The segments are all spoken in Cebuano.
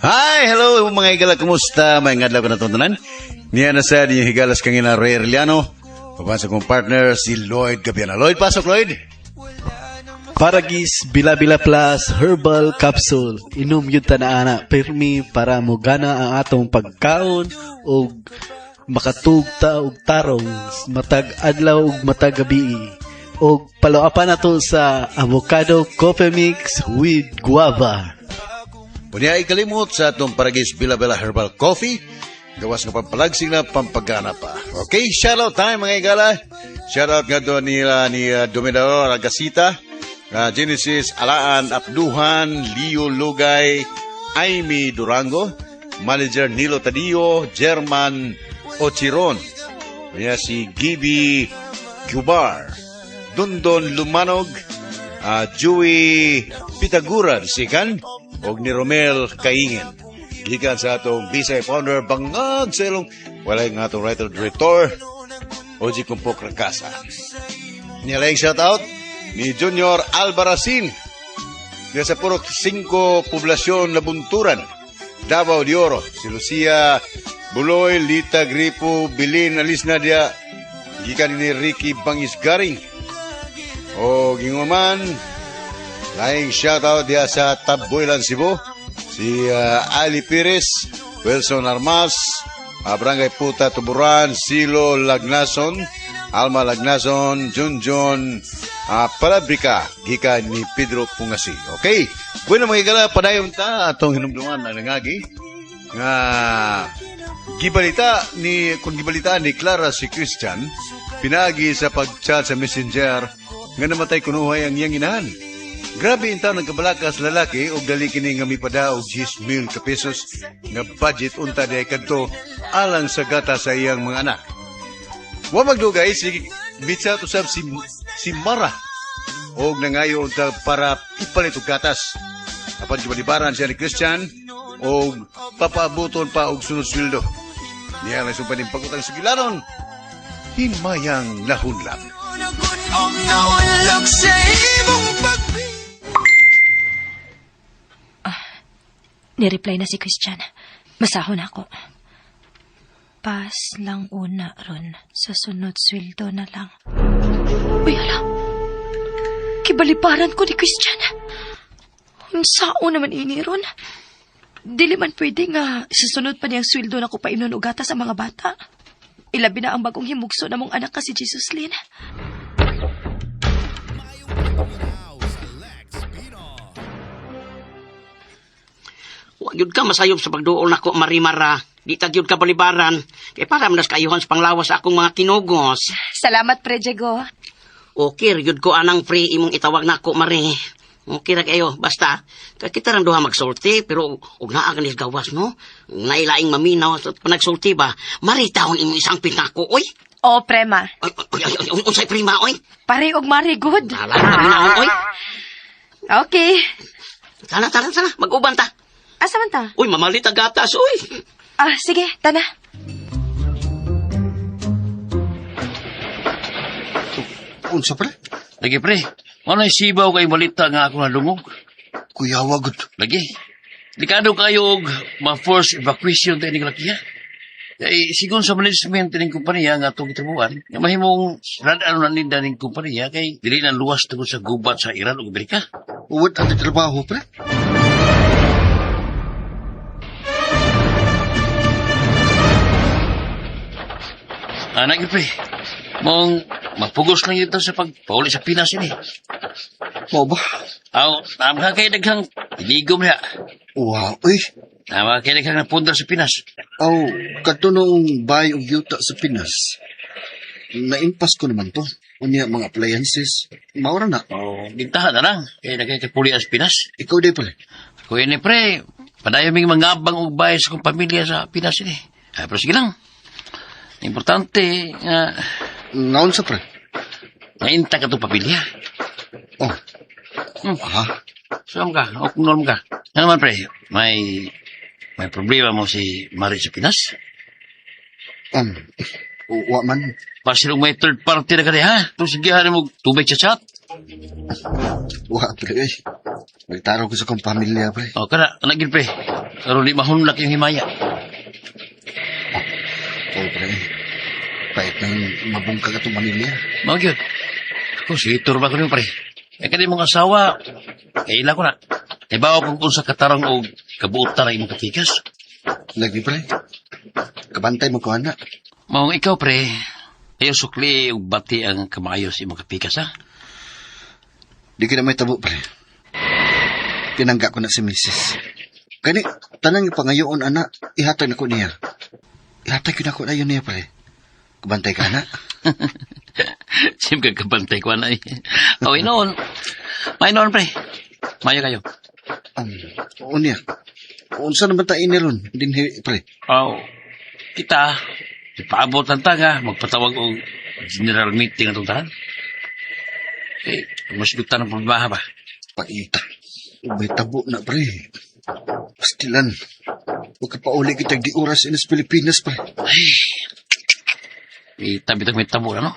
Hi, hello mga higala, kumusta? May ngadlaw ka na tanan. Niya na sa niyo higalas kangina Ray Arellano. Papan sa kong partner si Lloyd Gabiana. Lloyd, pasok Lloyd. Paragis Bila-Bila Plus Herbal Capsule. Inom yun ana pirmi para mogana ang atong pagkaon og makatugta og tarong matag adlaw ug matag gabi. Og paloapan nato sa avocado coffee mix with guava. Unya ikalimot sa atong Paragis Bila Bila Herbal Coffee. Gawas nga pampalagsing na pampagana pa. Okay, shoutout time mga higala. Shoutout nga doon nila ni Dominador Agasita, Genesis Alaan Abduhan, Leo Lugay, Amy Durango, Manager Nilo Tadio, German Ochiron, Unya si Gibi Gubar, Dundon Lumanog, Joey Pitaguran sikan, og ni Romel Kaingin. Gikan sa atong Bisay founder Bangag sa ilong walay nga atong writer director Oji Kumpok Rakasa. Nilaing shoutout ni Junior Albarracin diya sa Purok 5 Poblasyon Nabunturan, Davao de Oro. Si Lucia Buloy, Lita Gripo, Bilin, alis na diya. Gikan ni Ricky Bangis Garing. O ginguman, laing shoutout diya sa Taboylan, Cebu. Si Ali Perez, Wilson Armas, Barangay Puta Tuburan, Silo Lagnason, Alma Lagnason, Junjun Palabrica, gikan ni Pedro Pungasi. Okay, bueno mga higala, padayon ta atong hinumduman ang nangagi nga gibalita ni kung gibalita ni Clara si Christian pinagi sa pag-chat sa Messenger nga namatay kunuhay ang iyang inahan. Grabe intaw ng kabalakas lalaki og dali kini nga mipada og 10,000 ka pesos nga budget unta diay kadto alang sa gata sa iyang mga anak. Wa magdugay si bitsa usab si Mara og nangayo unta para ipalit og gatas. Apan gibalibaran siya ni Christian og papaabuton pa og sunod sweldo. Niya lang sumpanin pagutang sugilanon. Himayang nahunlang. Ni-reply na si Christian. Masahon ako. Pas lang una ron. Sa sunod sweldo na lang. Uy, hala. Kibaliparan ko ni Christian. Unsao naman ini ron. Dili man pwede nga sa sunod pa niyang sweldo na ko paimnon og gatas sa mga bata. Ilabi na ang bagong himugso na mong anak ka si Jesus Lynn. Wa gyud ka masayop sa pagduol nako Marimara. Di ta gyud ka balibaran. Kay para man kaayuhan sa panglawas sa akong mga kinugos. Salamat, Pre Diego. Okay, gyud ko anang pre imong itawag nako Mari. Okay ra kayo, basta kay kita rang duha magsulti pero ug naa ganis gawas no. Nailaing maminaw sa panagsulti ba. Mari taon imong isang pinako oy. O, prema. Oy, oy, oy, oy, unsay prima oy? Pare og Mari good. Tala maminawon oy. Okay. Tara, tara, tara, mag-uban ta. Asa man ta? Uy, mamalit ang gatas oy. Ah, sige, tana. Unsa pre? Lagi pre, mao na sibaw kay malita nga ako nalungog. Kuyawa gud. Lagi. Delikado kayo og ma-force evacuation tayo ning lakiha. Kay sigon sa management ning kompanya nga atong gitrabuhan, nga mahimong radano na ninda ning kompanya kay dili na luwas tungod sa gubat sa Iran ug Amerika. Uwat ang trabaho pre. Anak gyud pre, mong mapugos lang ito sa pagpauli sa Pinas ini. Mao ba? Aw, tama kay daghang tinigom niya. Wow, uy. Tama kay daghang napundar sa Pinas. Aw, kadto noong bay og yuta sa Pinas. Naimpas ko naman to. Unya mga appliances. Maura na. Oh, gintahan na lang. Kaya nagkay kapuli sa Pinas. Ikaw day pala. Kuya ni pre, padayon ming mangabang og bahay sa kong pamilya sa Pinas ini. Ay, pero sige lang. Importante nga Ngaon sa pre? nainta ka itong pamilya. Oh. Hmm. Ha? Saan ka? O kung norm ka? Ano naman pre, may problema mo si Mari sa Pinas? Wa man. Basilong may third party na ka ha? Kung sige mo tubig sa chat. Wa pre. Ay. Nagtaro ko sa kong pamilya pre. O kana, anak gid pre. Aron di mahunlak yung himaya. Oh, pre. Pahit nang mabungkag atong Manila. Mao gyud. Ako, sige, turba ko niyo, pre. Kaya kani mong asawa, kaila ko na. Ibaw kung unsa katarong o kabuotan ang imong katikas. Lagi, pre. Kabantay mo ko, anak. Maong ikaw, pre. Ayaw sukli ug bati ang kamayo sa imong kapikas, ha? Di ka na may tabo, pre. Tinangga ko na si Mrs. Kani, tanang pangayoon, anak, ihatag na ko niya. Ihatag ko na ko na yun niya, pre. Kabantay ka, anak. Sim ka kabantay ko na eh. O, inoon. May noon, pre. Mayo kayo. Oo niya. Unsa naman tayo ni ron, dinhi, pre. Oh, kita, ipaabot ang taga, magpatawag og general meeting atong tanan. Eh, mas gutan ang problema ba? Paita. May tabo na, pre. Pastilan. Huwag ka pauli kitag di oras inas Pilipinas, pre. Ay, itabi may tabo na, no?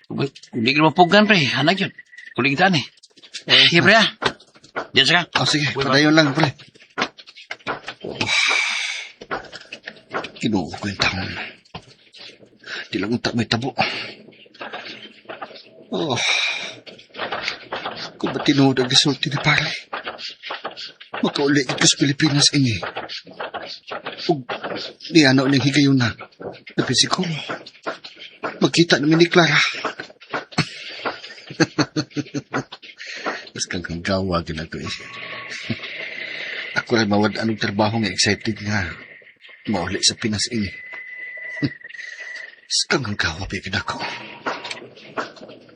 Kung di ka mapugan, pre, hanag yun. Kulig kita, eh. Sige, pre, ah. Diyan sa ka. Oh, sige, padayon lang, pre. Oh. Kinuha ko yung taon. Di lang unta may tabo. Oh. Kung ba tinuod ang gisulti ni pare? Makauli ka sa Pilipinas ini. Ug di ano niyang higayon na. Napin siguro. Magkita namin ni Clara. Mas kang gawa ginato eh. Ako rin mawad anong trabaho nga excited nga. Mauli sa Pinas ini. Mas kang gawa pa ko.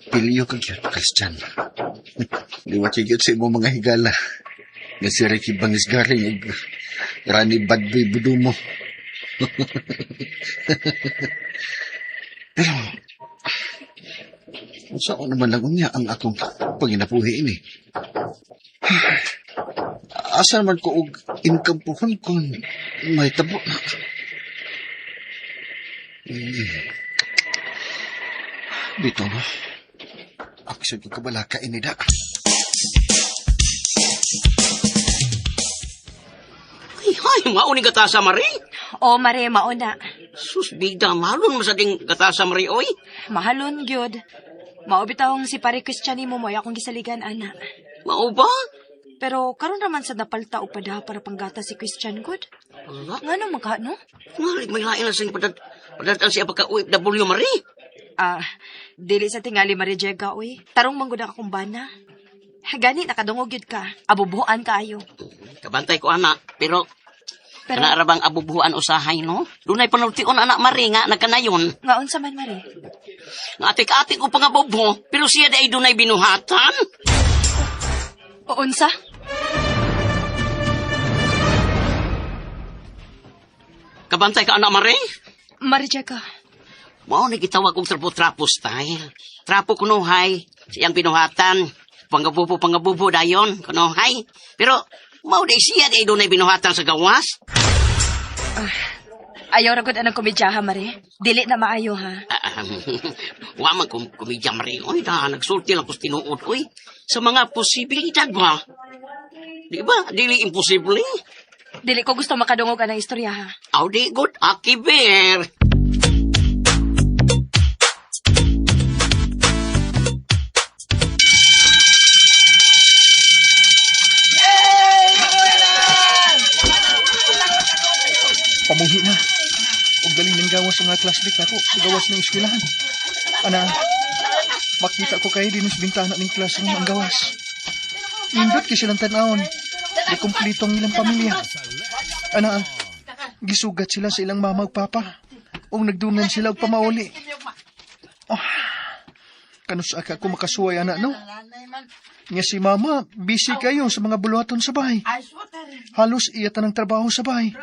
Piliyo ka gyud, Christian. Liwat gyud sa imong mga higala. Nga si Ricky Bangis Garing ug Rani Badboy Budumo. Pero, unsa ko naman lang unya ang akong panginabuhi ini. Asa naman ko og income puhon kung may tabo na. Dito no. Ako sa kabalaka ini da. Ay, mauni gatasa, Mari. O, Mare, mauna. Sus, bida, mahalon mo sa ding gatasa, Mari, oy. Mahalon, gyud. Mao bitawng si pare Christian mo mo'y akong gisaligan, ana. Mao ba? Pero karon raman sa napalta o padaha para panggata si Christian, good. Ala, Ngano man ka, no? nga, may lain na siyang padad siya pagka OFW, Mari. Ah, dili sa tingali Mari Jega, oy. Tarong man gud ang akong bana. Gani, nakadungog gyud ka. Abubuan kaayo. Kabantay ko, anak, pero Pero, kana ra bang abubuhan usahay, no? Dunay panultion, anak, Mari, nga, nagkanayon. nga unsa man, Mari? Nga atik-atik ko pangabobo, pero siya di ay dunay binuhatan. O unsa? Kabantay ka, anak, Mari? Mari Jega. Mao ni gitawag og trapo-trapo style. Trapo kunuhay, siyang binuhatan. Pangabubo, pangabubo dayon, kunuhay. Pero, mao di siya di ay dunay binuhatan sa gawas. Ayaw ra gud anang komedyaha, Mari. Dili na maayo, ha? Wa man komedya, Mari. Oy, da, nagsulti lang ko sa tinuod, oy. Sa mga posibilidad ba? Di ba? Dili imposible. Dili ko gusto makadungog anang istorya, ha? Aw, di good. Aki, bear. Pamuhi na. Og galing ng gawas sa mga classmate nako sa gawas ng eskwelahan. Ana, makita ko kayo din sa bintana ng classroom ang gawas. Indot kay silang tan-awon. Di kumpleto ang ilang pamilya. Ana, gisugat sila sa ilang mama ug papa. Og nagdunan sila og pamauli. Oh, kanus aka ko makasuway, ana, no? Nga si mama, busy kayo sa mga buluhaton sa bahay. Halos iya tanang trabaho sa bahay.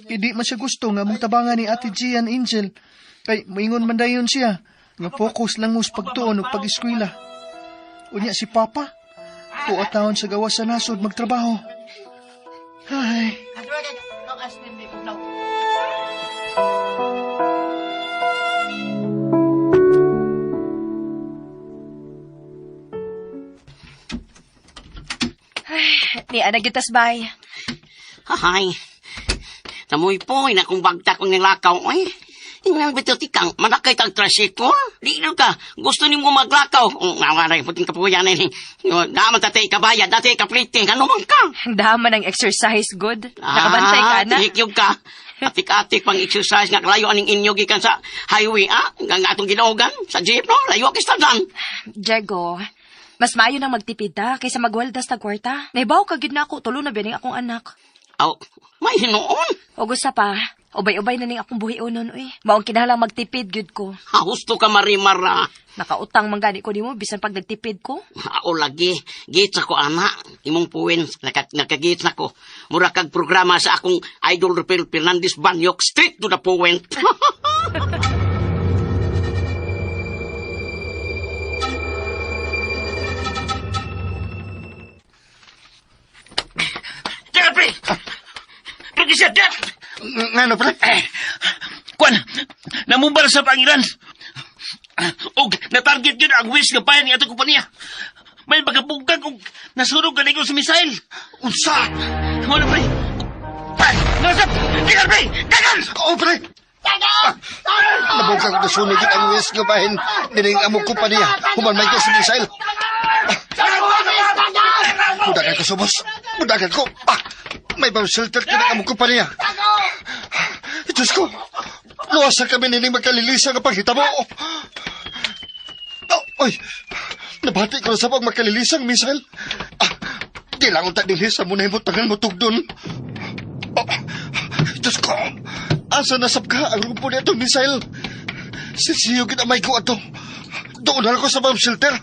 Hindi man siya gusto nga mong tabangan ni Ate Gian Angel. Kay moingon man dayon siya nga focus lang mo sa pagtuon ug pag-eskwela. Unya si Papa, tuwa taon sa gawas sa nasod magtrabaho. Ay. Ni ana gitas bay. Hay, Namuy-poy na kung bagtak kong nilakaw, oy. Ingnan bitaw tikang, manakay tag tricycle. Di na ka, gusto nimo maglakaw. Nga rin, puting kapuyan na ini. Naman tatay kabayad, dati kapliting, ano man ka? Daman ang exercise, good. Nakabantay ka na. Tihik ka. Atik-atik pang exercise nga kalayo aning inyo gikan sa highway, ah? Nga atong ginoogan sa jeep, no? Layo ka dan. Diego, mas maayo nang magtipid ta kaysa magwaldas tag kwarta. Naibaw ka gid na ako, tulo na bining akong anak. Aw, may hinuon. O gusto pa, ubay-ubay na ning akong buhionon uy. Maong kinahanglang magtipid gyud ko. Ha, husto ka marimara. Nakautang man gani ko nimo bisan pag nagtipid ko. O lagi, gits ako ana. Imong puwin, nakagits na ko. Mura kag programa sa akong idol Rafael Fernandez Banyok, straight to the point. Teka, pre! Pre, siya, Jack! Ngano, pre? Kwan, namumbar sa pangilan. Og natarget yun ang wish nga bayan ni atong kompanya. May pagkabugkag og nasunog ka sa missile. Unsa? Ano, pre? Ay, nasap! Teka, pre! Dagan! Oo, pre! Nabugkag na sunog yun ang wis nga bahin nining among kumpanya. Human may sa missile. Mudagan ko, subos. Mudagan ko. Ah, may bomb shelter ka ng among kumpanya. Diyos ko, luwasan kami nining magkalilisa nga paghitabo. Oh, oy, nabati ko na sa pag magkalilisang missile. Ah, di lang unta dinhi sa muna himutangan mo tugdon. Oh, Diyos ko, asa nasab ka ang rumpo niya itong missile? Sisiyo gid amay ko ato. Doon na ako sa bomb shelter.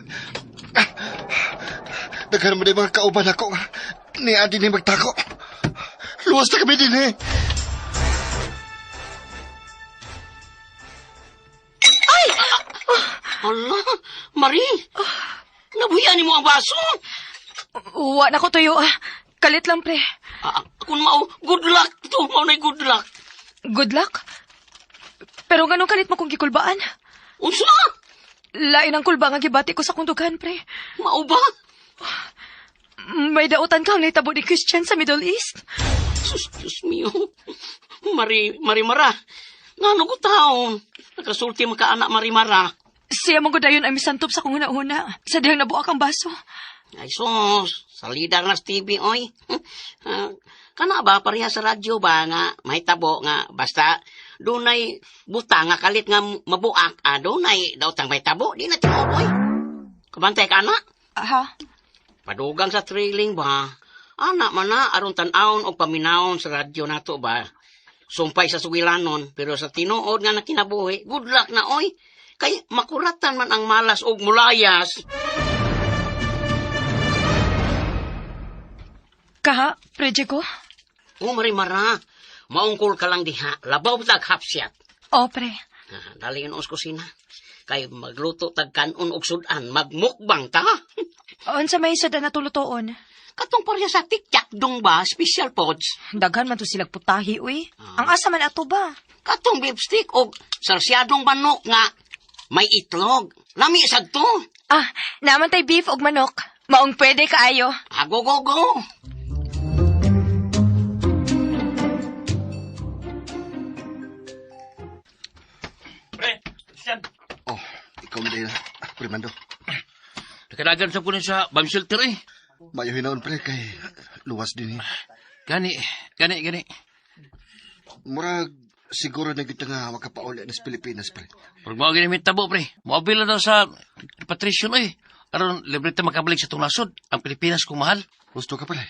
Ah, daghan mo na yung mga kauban ako. Ni Adi ni magtako. Luwas na kami din eh. Ala, Marie! Nabuhian mo ang baso. Wa na ko tuyo ah. Kalit lang pre. Ah, kung mao, good luck to. Mao na'y good luck. Good luck. Pero nganong kalit mo kong gikulbaan? Unsa? Lain ang kulba nga gibati ko sa kong dughan, pre. Mao ba? May dautan kang nahitabo ni Christian sa Middle East. Sus, Diyos mio. Mari, Marimara. Ngano ko taon? Nakasulti mo ka anak Marimara. Siya mong dayon ay misantop sa kong una-una. Sa dihang nabuak ang baso. Ay sus, salida na sa TV, oy. Kana ba, pareha sa radyo ba nga, mahitabo nga, basta dunay butang nga kalit nga mabuak, dunay daotang mahitabo, di na tinuod, oy. Kabantay ka, anak. Ha? Padugang sa trailing ba? Anak man na, aron tan-awon o paminawon sa radyo nato ba? Sumpay sa sugilanon, pero sa tinuod nga nakinabuhi, good luck na, oy. Kay makuratan man ang malas og mulayas. Kaha, pre Diego? O, Marimara, maungkol ka lang diha. Labaw tag hapsyat. O, pre. Dali yun sa kusina. Kay magluto tag kanon og sudan, magmukbang ta. Unsa may sudan na tulutoon? Katong parya sa tikyak dong ba, special pods. Daghan man to silag putahi, uy. Ang asa man ato ba? Katong beef stick og sarsyadong manok nga may itlog. Lami sad to. Ah, naman tay beef og manok. Maong pwede kaayo. Ah, go, go, go. Pre, Christian. Oh, ikaw na din, pre Mando. Nakadagan sa kunin sa bomb shelter, eh. Mayo hinaon, pre, kay luwas din eh. Gani, gani, gani. Murag, siguro na kita nga makapauli na sa Pilipinas, pre. Pag mga ganyan tabo, pre. Moabila na sa repatriation, eh. Aron, libre ta makabalik sa itong nasod. Ang Pilipinas kung mahal. Gusto ka, pre.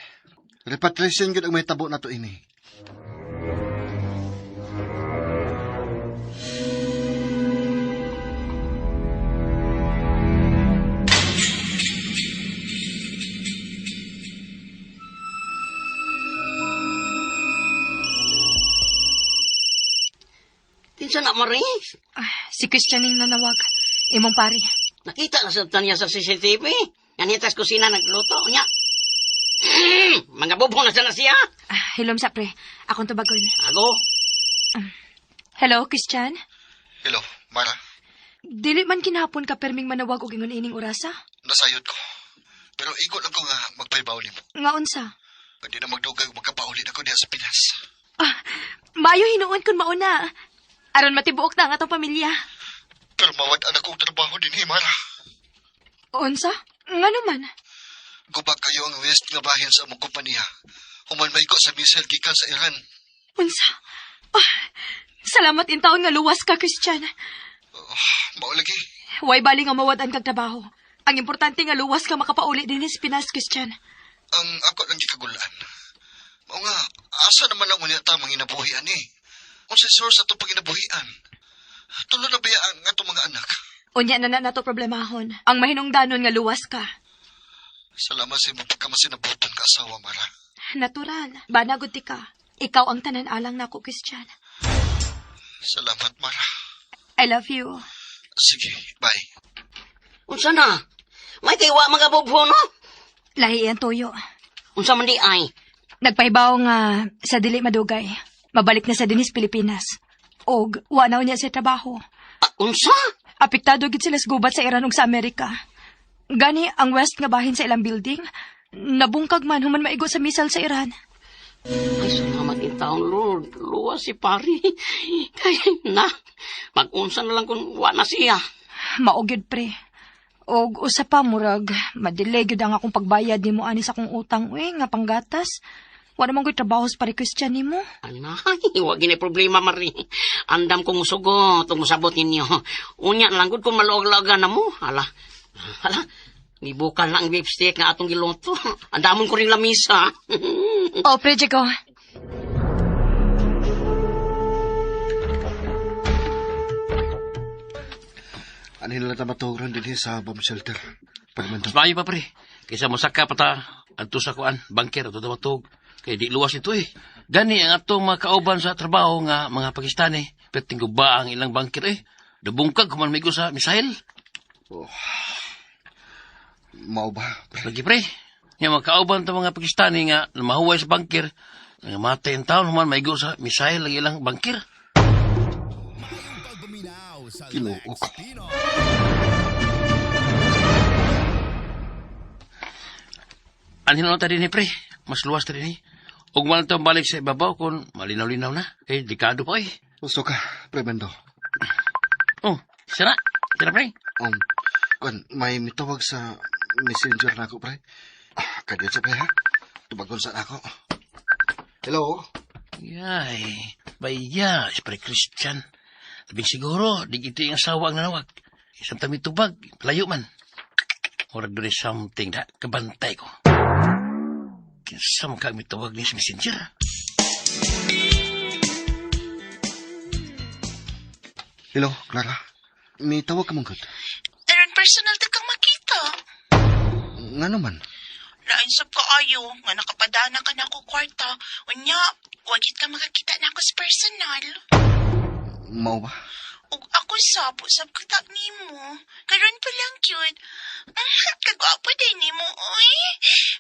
Repatriation yun ang may tabo na to ini. Kinsa na, Marie? Ah, si Christian ning nanawag. Imong pari. Nakita na sa niya sa CCTV. Nanitas kusina nagluto niya. Mga bubong na sana siya. Ah, hilom sa pre. Akong tubagon. Ago. Hello, Christian? Hello, Mara. Dili man kinahapon ka perming manawag og ingon ining orasa. Nasayod ko. Pero igo lang ko nga magpaybaw nimo. Nga unsa? Pwede na magdugay magkapauli na ko diha sa Pinas. Ah, Maayo hinuon kun mauna. Aron matibuok na ang atong pamilya. Pero mawad-an akong trabaho din, Mara. Unsa? Ngano man? Guba kayo ang west nga bahin sa among kompanya. Human maigo sa missile gikan sa Iran. Unsa? Ah, salamat intawon nga luwas ka, Christian. Mao lagi. Way bali nga mawad-an kag trabaho. Ang importante nga luwas ka makapauli din sa Pinas, Christian. Ang ako lang gikagulaan. Mao nga, asa naman ang unya ta manginabuhi ani? Unsa source atong panginabuhian? Tulo na baya ang atong mga anak? Unya na na nato problemahon. Ang mahinungdanon nga luwas ka. Salamat sa imong pagkamasinabuton ka asawa, Mara. Natural. Banagod ti ka. Ikaw ang tanan alang nako, Christian. Salamat, Mara. I love you. Sige, bye. Unsa na? May kay wa mga bobho, no? Lahi ang tuyo. Unsa man di ay? Nagpahibaw nga sa dili madugay. Mabalik na sa dinis Pilipinas. Og wa na niya sa trabaho. Ah, unsa? Apektado gid sila sa gubat sa Iran ug sa Amerika. Gani ang west nga bahin sa ilang building, nabungkag man human maigo sa missile sa Iran. Ay, salamat in taon, Lord. Luwas si pare. Kay na, mag-unsa na lang kung wa na siya. Mao gyud, pre. Og usa pa murag madelay gyud ang akong pagbayad nimo ani sa akong utang uy nga panggatas. Wa naman ko'y trabaho sa pare Christian nimo. Anay, wa gini problema, Mari. Andam kong sugo, tungkol sabot ninyo. Unya na lang gud kung maluag-luagan na mo. Hala, hala, nibukal na ang lipstick nga atong giluto. Andamon ko rin lamisa. Oh, pre Jaco. Ano nila ta maturon din sa bomb shelter? Pagmando. Mas maayo pa, pre. Kaysa mosaka pa ta, adto sa kuan, bunker, adto ta matug. Kay di luwas ito eh. Gani ang atong mga kauban sa trabaho nga mga Pakistani. Perting guba ang ilang bunker eh. Nabungkag human migo sa missile. Mao ba, pre? Lagi pre. Nga mga kauban ta mga Pakistani nga mahuway sa bunker. Nga matay ang taon human maigo sa missile ang ilang bunker. Ginoo ko. Anhin na ta din eh, pre. Mas luwas ta din eh. Ug man ta balik sa ibabaw kung malinaw-linaw na. Eh, delikado pa eh. Gusto ka, pre Mendo. Oh, sira. Sira pre. Kung may mitawag sa messenger na ako, pre. Ah, kadiyot sa pre, ha? Tubagon sa ako. Hello? Yay, baya, si pre Christian. Sabi siguro, di ito yung asawa ang nanawag. Isang tami tubag, layo man. Murag doon something na kabantay ko. Kinsa man ka mitawag niya sa messenger. Hello, Clara. May tawag ka mong good. Aron personal ta kang makita. Nga naman. Lain sa kaayo, nga nakapadana ka na ako kwarta. Unya, wagit ka makakita na ako sa personal. Mao ba? Ug ako sab, usab kita nimo. Karon pa lang cute. Kagwapo din nimo, oy.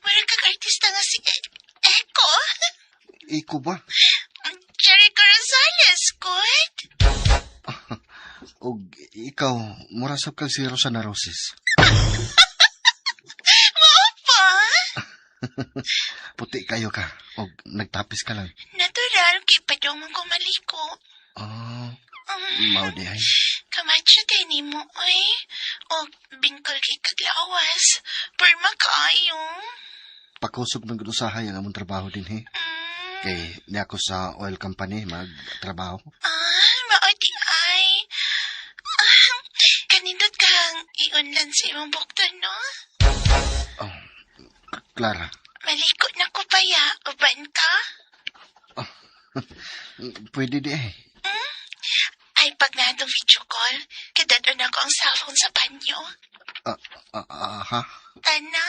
Mura kag artista nga si Echo. Iko ba? Jericho Rosales, good. Og ikaw, mura sab kag si Rosana Roses. Mao pa? Puti kayo ka. Og nagtapis ka lang. Natural, kay padong man ko maliko. Ah, mao di ay. Kamacho din nimo, oy. Og bingkol kay kaglawas. Perma kaayo. Pakusog man gud usahay ang among trabaho din he. Kay niya ako sa oil company magtrabaho. Ah, mao di ay. Ah, kanindot kang iunlan sa imong bukton, no? Oh, Clara, Maliko na ko paya. Uban ka? pwede di ay. Ay, pag natong video call, kadadon ako ang cellphone sa banyo. Ah, ah, ah, ha? Tana?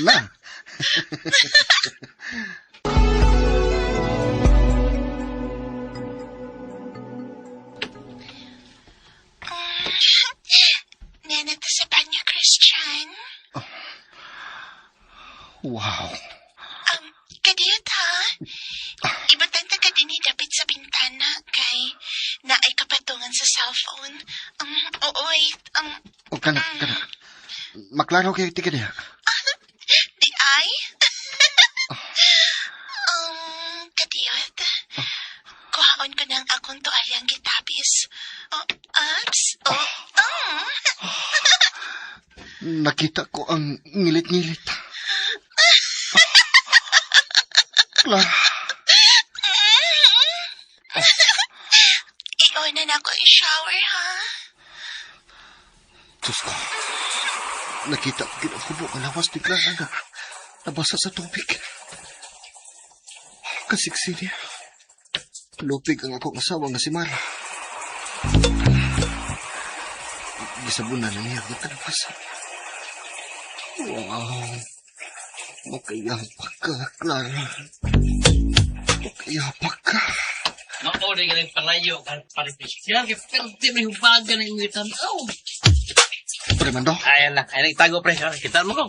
Na. Nana to sa banyo, Christian. Wow. Kadiyot ha? Ibutang ta ka din dapit sa bintana kay naay kapatungan sa cellphone. Oo, wait. O kana, kana. Maklaro kay tika diha. Di ay? Kadiyot. I-on ko na ang akong tualyang gitabis. Oh, abs. Oh, oh. Nakita ko ang ngilit-ngilit. Clara, I-on na na ako ang shower, ha? Diyos ko. Nakita ko ginakubo ang lawas ni Clara na nabasa sa tubig. Kasiksi niya. Lupig ang akong asawa nga si Mara. Gisabunan na niya ang kalabasa. Wow. Makayapak ka, Clara. Makayapak ka. Mao di ka palayo kan pare Christian kay perte may hubagan ang imong tan-aw. Pre, Mando. Ay lang, ay nagtago pre. Kita mo ko.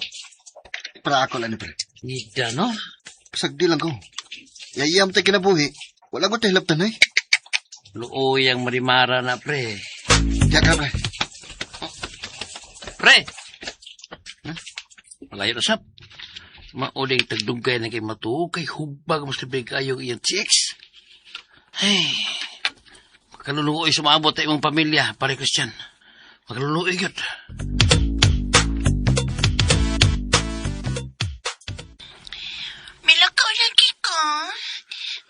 Para ako lang ni pre. Nida no. Pasagdi lang ko. Yayam tayo kinabuhi. Wala ko tayo hilabtan eh. Luoy ang marimara na pre. Diya ka, pre. Pre. Malayo na sap. Mao di tagdugay na kay matuo kay hubag mas libig kayo iyang chicks. Ay. Makaluluoy sumabot sa imong pamilya, pare Christian. Makaluluoy gyud. Milakaw lagi ko.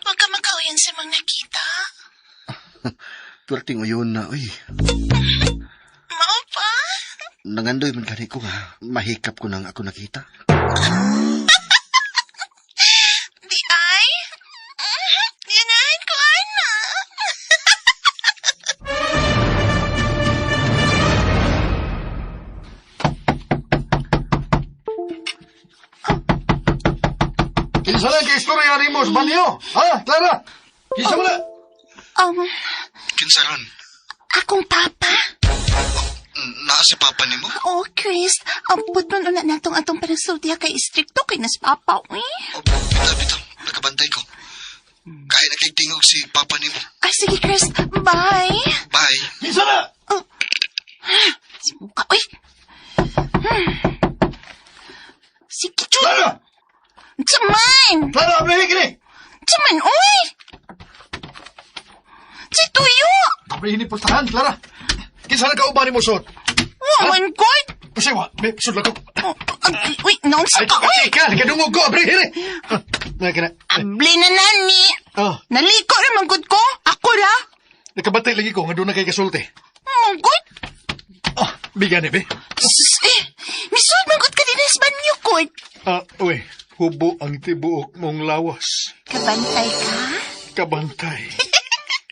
Huwag ka makauyan sa mga nakita. Tuwerting uyon na, uy. Mao pa? Nangandoy man gani ko nga. Mahikap ko nang ako nakita. Di ay? Ganahan ko, ana. Kinsa lang kay istorya nimo sa banyo? Ha, Clara? Kinsa mo na? Kinsa ron? Akong papa? Naa si papa nimo? Oh, Chris, ang putnon una natong atong panagsultiha kay stricto kay nas papa, uy. O, bitaw, bitaw. Nakabantay ko. Kaya na kay tingog si papa nimo. Ay, sige, Chris. Bye. Bye. Kinsa na? Si mukha, uy. Sige, Chud. Clara! Tsaman! Clara, abrihin kini. Tsaman, uy! Si Tuyo! Abrihin ni pultahan, Clara. Kinsa na kauban nimo sod? Waman, God! Usawa, may sud lang ko. Oh, uy, naunsa Ay, ka, uy! ka, kadungog ko, abrihin ni. Ah, Na kana. Abli na nani! Ah, Naliko na manggod ko! Ako ra! nakabatay lagi ko nga doon na kay kasulti. Manggod? Ah, bigan ni be. Sus, eh! Misud manggod ka din sa banyo, God! Ah, uy, hubo ang tibuok mong lawas. Kabantay ka? Kabantay.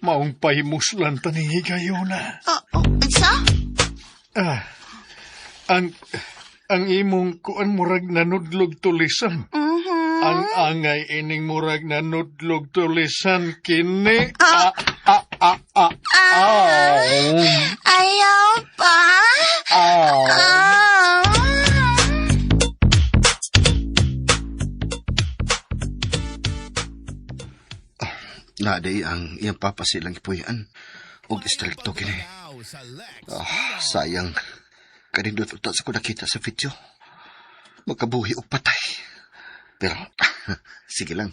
Maong pahimuslan taning higayona. Oh, oh, sa? Ah, ang imong kuan murag nanudlog tulisan. Mhm. Ang angay ining murag nanudlog tulisan kini. Ah, ah, ah, ah, ah. Ayaw pa? Ah. Ah. Naaday ang iyang papa silang ipuyan. Og istrikto kini. Ah, sayang. Kanindot uta sa ko nakita sa video. Magkabuhi og patay. Pero, sige lang.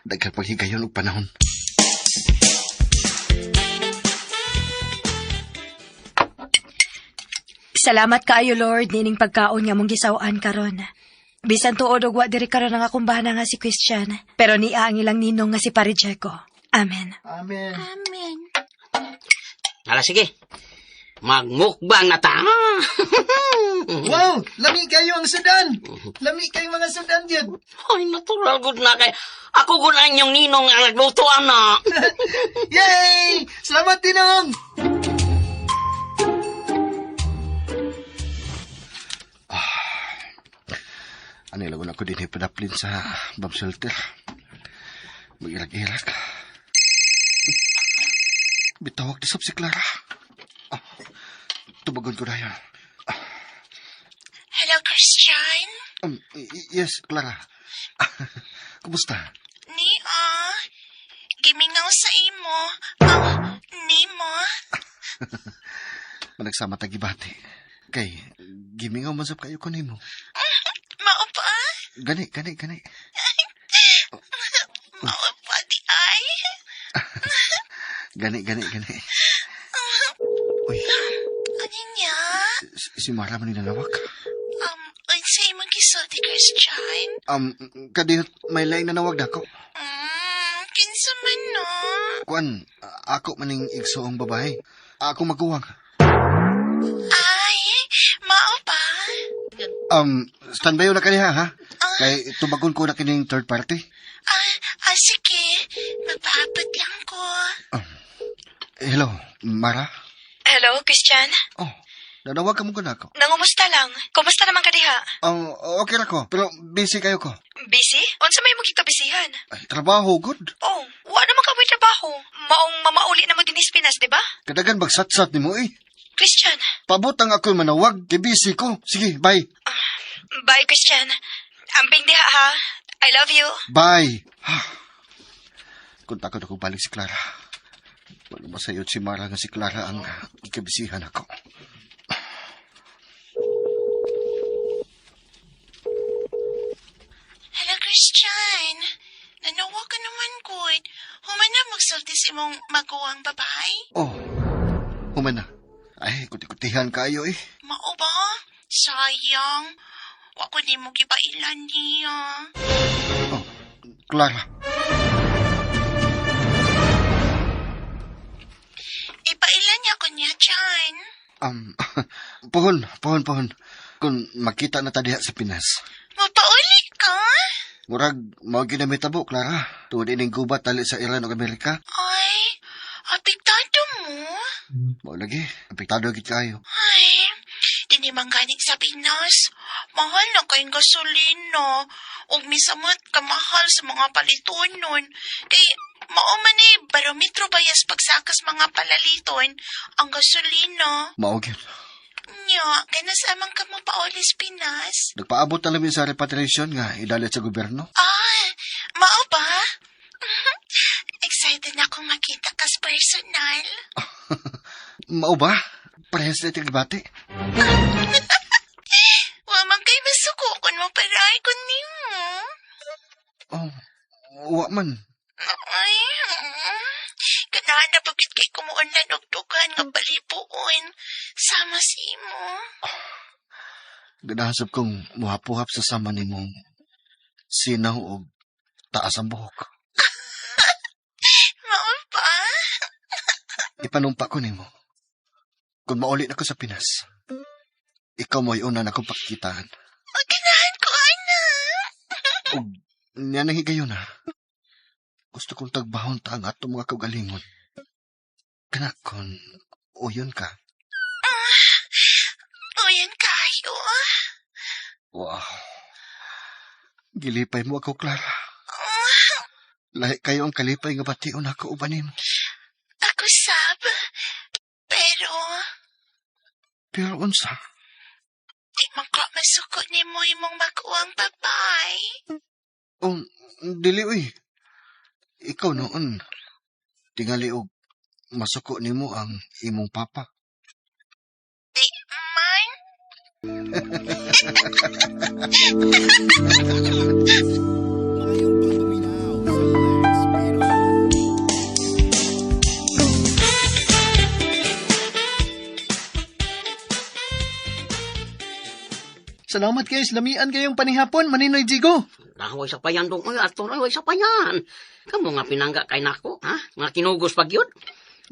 Daghan paghigayon og panahon. Salamat kaayo Lord nining pagkaon nga mong gisaw-an karon. Bisan tuod og wa diri karon ang akong bana nga si Christian, pero niya ang ilang ninong nga si Pare Jeko. Amen. Amen. Amen. Hala sige. Magmukbang na ta. Wow, lami kayo ang sudan. Lami kayo mga sudan yun. Ay, natural good na kay. Ako gud ang inyong ninong ang nagluto ana. Yay! Salamat, Tinong! Ano lang ako din padaplin sa bomb shelter. Mag-irak-irak. Bitawag na sab si Clara. Ah, tubagon ko na yan. Hello, Christian. Yes, Clara. Kumusta? Ni ah. Gimingaw sa imo. Ah, nimo. Managsama tagibati. Kay, gimingaw man sab kayo ko nimo. Mao pa? Gani, gani, gani. Mao pa di ay. Gani, gani, gani. Uy, Ano niya? si Mara man nanawag. Unsa imong gisulti, Christian? Kadiyot may laing nanawag nako. Kinsa man no? Kuan, ako maning igsoong babae. Ako maguwang. Ay, mao ba? Standby na kaniha, ha? Kay tubagon ko na kining third party. Sige. Magpaabot lang ko. Hello, Mara? Hello, Christian? Oh, nanawag ka mo ko nako. Nangumusta lang. Kumusta naman ka diha? Okay ra ko, pero busy kayo ko. Busy? Unsa may imong gikabisihan? Ay, trabaho, good. Oh, wa naman ka mo'y trabaho. Maong mamauli na mo dinis Pinas, di ba? Kadagan bagsatsat nimo eh. Christian. Pabotang ako'y manawag, kay busy ko. Sige, bye. Bye, Christian. Amping diha, ha? I love you. Bye. Kung takot ako balik si Clara. Wala masayod si Mara nga si Clara ang ikabisihan ako. Hello, Christian. Nanawag ka naman, good. Human na magsulti sa imong maguwang babae. Oh, human na. Ay, kuti-kutihan kayo eh. Mao ba? Sayang. Wa ko nimo gipailan niya. Oh, Clara. Ipailan niya ko niya, Chan. Pohon, pohon, pohon. Kung makita na ta diha sa Pinas. Mapauli ka? Murag, mao ginamitabo, Clara. Tuod ining gubat tali sa Iran ug Amerika. Ay, apektado mo. Mao lagi, apektado gid kayo. Ay, dili man ganing sa Pinas. Mahal na kayong gasolina. Ug misamot kamahal sa mga palitonon. Kay mao man eh, barometro bayas pagsakas mga palaliton ang gasolina. Mao gyud. Nya, kaya amang ka mo paulis Pinas. Nagpaabot na lang sa repatriation nga idalit sa gobyerno. Ah, mao ba? Excited na akong makita kas personal. Mao ba? Parehas na itigbati. Wa man kay masuko kun mo paray kun nimo. Oh, wa man. Ay, ganahan na pagkit kay kumuunlan og dughan nga balibuon. Sama si imo. Ganahan sab kong muhapuhap sa sama nimong sinaw og taas ang buhok. Mao ba? Ipanumpa ko nimo. Kung mauli na ko sa Pinas, ikaw mo'y una na akong pakikitaan. O, ganahan ko, ana. Og niya nang higayon na. Gusto kong tagbahon ta ang atong mga kaugalingon. Kana kon uyon ka. Uyon kayo. Wow. Gilipay mo ako, Clara. Lahi kayo ang kalipay nga bation ako uban nimo. Ako sab. Pero, Pero unsa? di man ka masuko nimo imong maguwang babay. Oh, dili uy. Ikaw noon. Tingali og masuko nimo ang imong papa. Di man. Salamat kayo, lamian kayong panihapon, Maninoy Jigo. Nahuway sa payan dong. Ay, Arthur, ay, sa payan. Kamu nga pinangga kay nako, ha? Nga kinugos pag yun.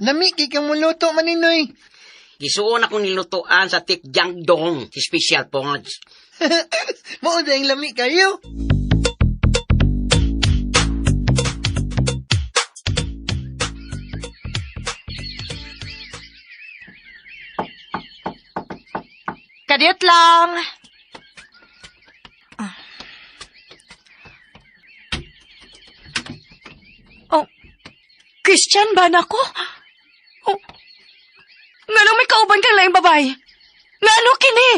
Lami kay kang muluto, Maninoy. Gisuon ako nilutuan sa Tikjang Dong, si Special Pongs. Mao dayang lami kayo. Kadiyot lang. Oh, Christian ba na ko? Oh, nganong may kauban kang laing babae? Ngano kini?